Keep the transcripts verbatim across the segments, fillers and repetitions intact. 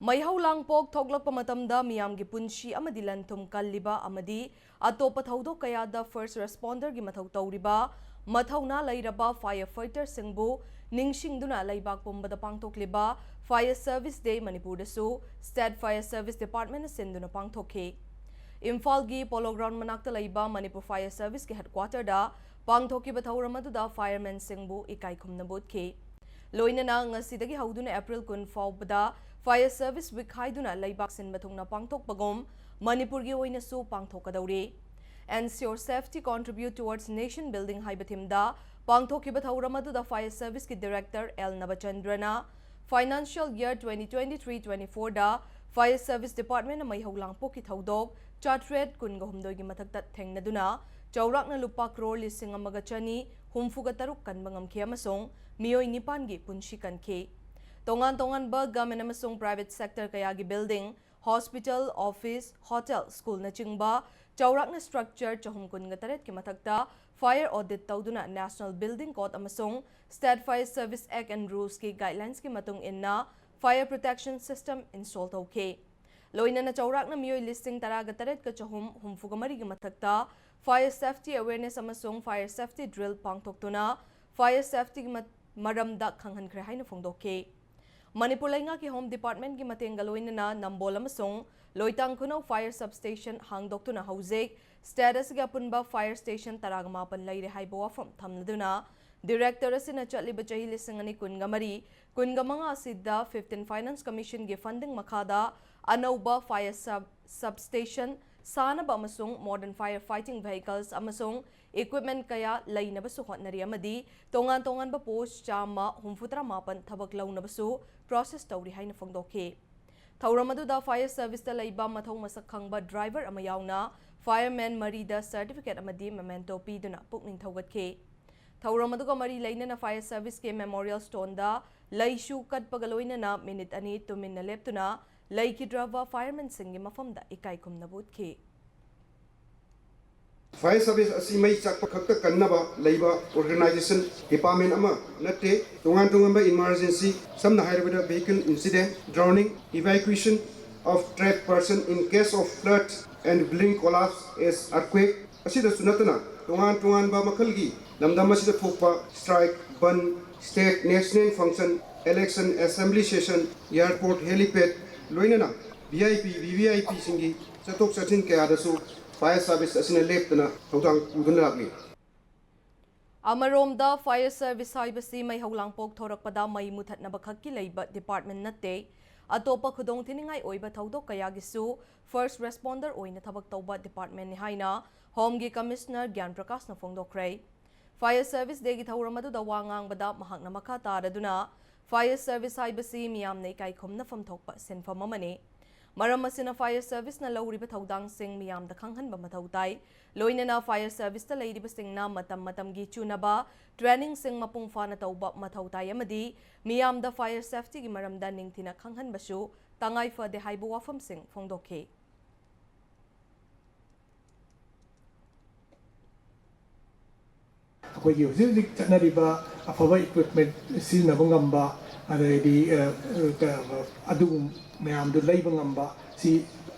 ꯃꯩꯍꯧ ꯂꯥꯡꯄꯣꯛ ꯊꯣꯛꯂꯛꯄ ꯃꯇꯝꯗ ꯃꯤꯌꯥꯝꯒꯤ ꯄꯨꯟꯁꯤ ꯑꯃꯗꯤ ꯂꯟ-ꯊꯨꯝ ꯀꯜꯂꯤꯕ ꯑꯃꯗꯤ ꯑꯇꯣꯞꯄ ꯊꯧꯗꯣꯛ ꯀꯌꯥꯗ first responder ꯒꯤ ꯃꯊꯧ ꯇꯧꯔꯤꯕ ꯃꯊꯧꯅꯥ ꯂꯩꯔꯕ fire fighter ꯁꯤꯡꯕꯨ ꯅꯤꯡꯁꯤꯡꯗꯨꯅ ꯂꯩꯕꯥꯛ ꯄꯨꯝꯕꯗ ꯄꯥꯡꯊꯣꯛꯂꯤꯕ Fire Service Day ꯃꯅꯤꯄꯨꯔꯗꯁꯨ State Fire Service Department ꯅ ꯁꯤꯟꯗꯨꯅ ꯄꯥꯡꯊꯣꯛꯈꯤ꯫ ꯏꯝꯐꯥꯜꯒꯤ Polo Ground ꯃꯅꯥꯛꯇ ꯂꯩꯕ ꯃꯅꯤꯄꯨꯔ Fire Service ꯀꯤ headquarter ꯗ ꯄꯥꯡꯊꯣꯛꯈꯤꯕ ꯊꯧꯔꯝ ꯑꯗꯨꯗ fireman ꯁꯤꯡꯕꯨ ꯏꯀꯥꯏ ꯈꯨꯝꯅꯕ ꯎꯠꯈꯤ꯫ ꯂꯣꯏꯅꯅ ꯉꯁꯤꯗꯒꯤ ꯍꯧꯗꯨꯅ April ꯀꯨꯟ ꯐꯥꯎꯕꯗ Fire Service Week ꯍꯥꯏꯗꯨꯅ ꯂꯩꯕꯥꯛ ꯁꯤꯟꯕ ꯊꯨꯡꯅ ꯄꯥꯡꯊꯣꯛꯄꯒꯨꯝ ꯃꯅꯤꯄꯨꯔꯒꯤ ꯑꯣꯏꯅꯁꯨ ꯄꯥꯡꯊꯣꯛꯀꯗꯧꯔꯤ꯫ Ensure Safety, Contribute Towards Nation Building ꯍꯥꯏꯕ theme ꯗ ꯄꯥꯡꯊꯣꯛꯈꯤꯕ ꯊꯧꯔꯝ ꯑꯗꯨꯗ Fire Service ꯀꯤ Director ꯑꯦꯜ ꯅꯕꯆꯟꯗ꯭ꯔꯅ Financial year twenty twenty-three twenty-four ꯗ Fire Service Department ꯅ ꯃꯩꯍꯧ ꯂꯥꯡꯄꯣꯛꯀꯤ ꯊꯧꯗꯣꯛ ꯆꯥꯇ꯭ꯔꯦꯠ ꯀꯨꯟꯒ ꯍꯨꯝꯗꯣꯏꯒꯤ ꯃꯊꯛꯇ ꯊꯦꯡꯅꯗꯨꯅ ꯆꯥꯎꯔꯥꯛꯅ ꯂꯨꯄꯥ ꯀ꯭ꯔꯣꯔ ꯂꯤꯁꯤꯡ ꯑꯃꯒ ꯆꯅꯤ ꯍꯨꯝꯐꯨꯒ ꯇꯔꯨꯛ ꯀꯟꯕ ꯉꯝꯈꯤ ꯑꯃꯁꯨꯡ ꯃꯤꯑꯣꯏ ꯅꯤꯄꯥꯟꯒꯤ ꯄꯨꯟꯁꯤ ꯀꯟꯈꯤ꯫ ꯇꯣꯉꯥꯟ ꯇꯣꯉꯥꯟꯕ government ꯑꯃꯁꯨꯡ private sector ꯀꯌꯥꯒꯤ building, hospital, office, hotel, school ꯅꯆꯤꯡꯕ ꯆꯥꯎꯔꯥꯛꯅ structure ꯆꯍꯨꯝ ꯀꯨꯟꯒ ꯇꯔꯦꯠꯀꯤ ꯃꯊꯛꯇ fire audit ꯇꯧꯗꯨꯅ National Building Code ꯑꯃꯁꯨꯡ State Fire Service Act and Rules ꯀꯤ guidelines ꯀꯤ ꯃꯇꯨꯡ ꯏꯟꯅ fire protection system install ꯇꯧꯈꯤ꯫ ꯂꯣꯏꯅꯅ ꯆꯥꯎꯔꯥꯛꯅ ꯃꯤꯑꯣꯏ ꯂꯤꯁꯤꯡ ꯇꯔꯥꯒ ꯇꯔꯦꯠꯀ ꯆꯍꯨꯝ ꯍꯨꯝꯐꯨꯒ ꯃꯔꯤꯒꯤ ꯃꯊꯛꯇ fire safety awareness ꯑꯃꯁꯨꯡ fire safety drill ꯄꯥꯡꯊꯣꯛꯇꯨꯅ fire safety ꯒꯤ ꯃ-, ꯃꯔꯝꯗ ꯈꯪꯍꯟꯈ꯭ꯔꯦ ꯍꯥꯏꯅ ꯐꯣꯡꯗꯣꯛꯈꯤ꯫ ꯃꯅꯤꯄꯨꯔ ꯂꯩꯉꯥꯛꯀꯤ Home Department ꯀꯤ ꯃꯇꯦꯡꯒ ꯂꯣꯏꯅꯅ ꯅꯝꯕꯣꯜ ꯑꯃꯁꯨꯡ ꯂꯣꯏꯇꯥꯡ ꯈꯨꯅꯧ fire substation ꯍꯥꯡꯗꯣꯛꯇꯨꯅ ꯍꯧꯖꯤꯛ state ꯑꯁꯤꯒꯤ ꯑꯄꯨꯟꯕ fire station ꯇꯔꯥꯒ ꯃꯥꯄꯟ ꯂꯩꯔꯦ ꯍꯥꯏꯕ ꯋꯥꯐꯝ ꯊꯝꯂꯗꯨꯅ director ꯑꯁꯤꯅ ꯆꯠꯂꯤꯕ ꯆꯍꯤ ꯂꯤꯁꯤꯡ ꯑꯅꯤ ꯀꯨꯟꯒ ꯃꯔꯤ ꯀꯨꯟꯒ ꯃꯉꯥ ꯑꯁꯤꯗ fifteen Finance Commission ꯒꯤ funding ꯃꯈꯥꯗ ꯑꯅꯧꯕ fire sub-, substation ꯁꯥꯅꯕ ꯑꯃꯁꯨꯡ modern fire fighting vehicles ꯑꯃꯁꯨꯡ equipment ꯀꯌꯥ ꯂꯩꯅꯕꯁꯨ ꯍꯣꯠꯅꯔꯤ ꯑꯃꯗꯤ ꯇꯣꯉꯥꯟ ꯇꯣꯉꯥꯟꯕ post ꯆꯥꯝꯃ ꯍꯨꯝꯐꯨꯇꯔꯥ ꯃꯥꯄꯟ ꯊꯕꯛ ꯂꯧꯅꯕꯁꯨ process ꯇꯧꯔꯤ ꯍꯥꯏꯅ ꯐꯣꯡꯗꯣꯛꯈꯤ꯫ ꯊꯧꯔꯝ ꯑꯗꯨꯗ fire service ꯇ ꯂꯩꯕ ꯃꯊꯧ ꯃꯁꯛ ꯈꯪꯕ driver ꯑꯃ ꯌꯥꯎꯅ fireman ꯃꯔꯤꯗ certificate ꯑꯃꯗꯤ memento ꯄꯤꯗꯨꯅ ꯄꯨꯛꯅꯤꯡ ꯊꯧꯒꯠꯈꯤ꯫ ꯊꯧꯔꯝ ꯑꯗꯨꯒ ꯃꯔꯤ ꯂꯩꯅꯅ fire service ꯀꯤ memorial stone ꯗ ꯂꯩꯁꯨ ꯀꯠꯄꯒ ꯂꯣꯏꯅꯅ minute ꯑꯅꯤ ꯇꯨꯃꯤꯟꯅ ꯂꯦꯞꯇꯨꯅ ꯂꯩꯈꯤꯗ꯭ꯔꯕ fireman ꯁꯤꯡꯒꯤ ꯃꯐꯝꯗ ꯏꯀꯥꯏ ꯈꯨꯝꯅꯕ ꯎꯠꯈꯤ꯫ Fire service ꯑꯁꯤ ꯃꯩ ꯆꯥꯛꯄ ꯈꯛꯇ ꯀꯟꯅꯕ ꯂꯩꯕ organization, department ꯑꯃ ꯅꯠꯇꯦ꯫ ꯇꯣꯉꯥꯟ ꯇꯣꯉꯥꯟꯕ emergency, ꯁꯝꯅ ꯍꯥꯏꯔꯕꯗ vehicle incident, drowning, evacuation of trapped person in case of flood and building collapse as earthquake, ꯑꯁꯤꯗꯁꯨ ꯅꯠꯇꯅ ꯇꯣꯉꯥꯟ ꯇꯣꯉꯥꯟꯕ ꯃꯈꯜꯒꯤ ꯂꯝꯗꯝ ꯑꯁꯤꯗ ꯊꯣꯛꯄ strike, ꯕꯟ, state national function, election, assembly session, airport, helipad, ꯂꯣꯏꯅꯅ V I P, V V I P ꯁꯤꯡꯒꯤ ꯆꯠꯊꯣꯛ ꯆꯠꯁꯤꯟ ꯀꯌꯥꯗꯁꯨ fire service ꯑꯁꯤꯅ ꯂꯦꯞꯇꯅ ꯊꯧꯗꯥꯡ ꯄꯨꯗꯨꯅ ꯂꯥꯛꯂꯤ꯫ ꯑꯃꯔꯣꯝꯗ, fire service ꯍꯥꯏꯕꯁꯤ ꯃꯩꯍꯧ ꯂꯥꯡꯄꯣꯛ ꯊꯣꯔꯛꯄꯗ ꯃꯩ ꯃꯨꯊꯠꯅꯕ ꯈꯛꯀꯤ ꯂꯩꯕ department ꯅꯠꯇꯦ꯫ ꯑꯇꯣꯞꯄ ꯈꯨꯗꯣꯡꯊꯤꯅꯤꯡꯉꯥꯏ ꯑꯣꯏꯕ ꯊꯧꯗꯣꯛ ꯀꯌꯥꯒꯤꯁꯨ first responder ꯑꯣꯏꯅ ꯊꯕꯛ ꯇꯧꯕ department ꯅꯤ ꯍꯥꯏꯅ Home ꯒꯤ Commissioner ꯒ꯭ꯌꯥꯟ ꯄ꯭ꯔꯀꯥꯁꯅ ꯐꯣꯡꯗꯣꯛꯈ꯭ꯔꯦ꯫ Fire Service Day ꯒꯤ ꯊꯧꯔꯝ ꯑꯗꯨꯗ ꯋꯥ ꯉꯥꯡꯕꯗ ꯃꯍꯥꯛꯅ ꯃꯈꯥ ꯇꯥꯔꯗꯨꯅ, fire service ꯍꯥꯏꯕꯁꯤ ꯃꯤꯌꯥꯝꯅ ꯏꯀꯥꯏ ꯈꯨꯝꯅꯐꯝ ꯊꯣꯛꯄ ꯁꯤꯟꯐꯝ ꯑꯃꯅꯤ꯫ ꯃꯔꯝ ꯑꯁꯤꯅ fire service ꯅ ꯂꯧꯔꯤꯕ ꯊꯧꯗꯥꯡꯁꯤꯡ ꯃꯤꯌꯥꯝꯗ ꯈꯪꯍꯟꯕ ꯃꯊꯧ ꯇꯥꯏ꯫ ꯂꯣꯏꯅꯅ fire service ꯇ ꯂꯩꯔꯤꯕꯁꯤꯡꯅ ꯃꯇꯝ ꯃꯇꯝꯒꯤ ꯆꯨꯅꯕ training ꯁꯤꯡ ꯃꯄꯨꯡ ꯐꯥꯅ ꯇꯧꯕ ꯃꯊꯧ ꯇꯥꯏ ꯑꯃꯗꯤ ꯃꯤꯌꯥꯝꯗ fire safety ꯒꯤ ꯃꯔꯝꯗ ꯅꯤꯡꯊꯤꯅ ꯈꯪꯍꯟꯕꯁꯨ ꯇꯉꯥꯏ ꯐꯗꯦ ꯍꯥꯏꯕ ꯋꯥꯐꯝꯁꯤꯡ ꯐꯣꯡꯗꯣꯛꯈꯤ꯫ ꯑꯩꯈꯣꯏꯒꯤ ꯍꯧꯖꯤꯛ ꯍꯧꯖꯤꯛ ꯆꯠꯅꯔꯤꯕ ꯑꯐꯕ equipment ꯁꯤꯖꯤꯟꯅꯕ ꯉꯝꯕ, ꯑꯗꯩꯗꯤ ꯑꯗꯨꯒꯨꯝ ꯃꯌꯥꯝꯗꯨ ꯂꯩꯕ ꯉꯝꯕ ꯁꯤ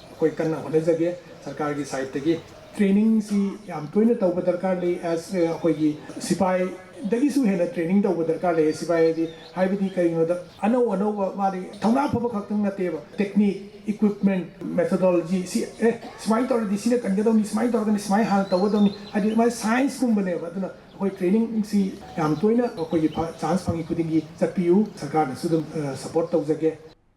ꯑꯩꯈꯣꯏ ꯀꯟꯅ ꯍꯣꯠꯅꯖꯒꯦ ꯁꯔꯀꯥꯔꯒꯤ side ꯇꯒꯤ꯫ Training ꯁꯤ ꯌꯥꯝ ꯇꯣꯏꯅ ꯇꯧꯕ ꯗꯔꯀꯥꯔ ꯂꯩ꯫ As ꯑꯩꯈꯣꯏꯒꯤ ꯁꯤꯐꯥꯏꯗꯒꯤꯁꯨ ꯍꯦꯟꯅ training ꯇꯧꯕ ꯗꯔꯀꯥꯔ ꯂꯩ꯫ ꯁꯤꯐꯥꯏ ꯍꯥꯏꯗꯤ ꯍꯥꯏꯕꯗꯤ ꯀꯔꯤꯒꯤꯅꯣꯗ ꯑꯅꯧ ꯑꯅꯧꯕ ꯃꯥꯗꯤ ꯊꯧꯅꯥ ꯐꯕ ꯈꯛꯇꯪ ꯅꯠꯇꯦꯕ, technique, equipment, methodology ꯁꯤ ꯑꯦ ꯁꯨꯃꯥꯏꯅ ꯇꯧꯔꯗꯤ ꯁꯤꯅ ꯀꯟꯒꯗꯧꯅꯤ, ꯁꯨꯃꯥꯏꯅ ꯇꯧꯔꯒꯅꯤ ꯁꯨꯃꯥꯏꯅ ꯍꯥꯟꯅ ꯇꯧꯒꯗꯧꯅꯤ ꯍꯥꯏꯗꯤ ꯃꯥꯏ science ꯀꯨꯝꯕꯅꯦꯕ꯫ ꯑꯗꯨꯅ ꯑꯩꯈꯣꯏ training ꯁꯤ ꯌꯥꯝ ꯇꯣꯏꯅ ꯑꯩꯈꯣꯏꯒꯤ chance ꯐꯪꯉꯤ ꯈꯨꯗꯤꯡꯒꯤ ꯆꯠꯄꯤꯌꯨ꯫ ꯁꯔꯀꯥꯔꯅꯁꯨ ꯑꯗꯨꯝ support ꯇꯧꯖꯒꯦ꯫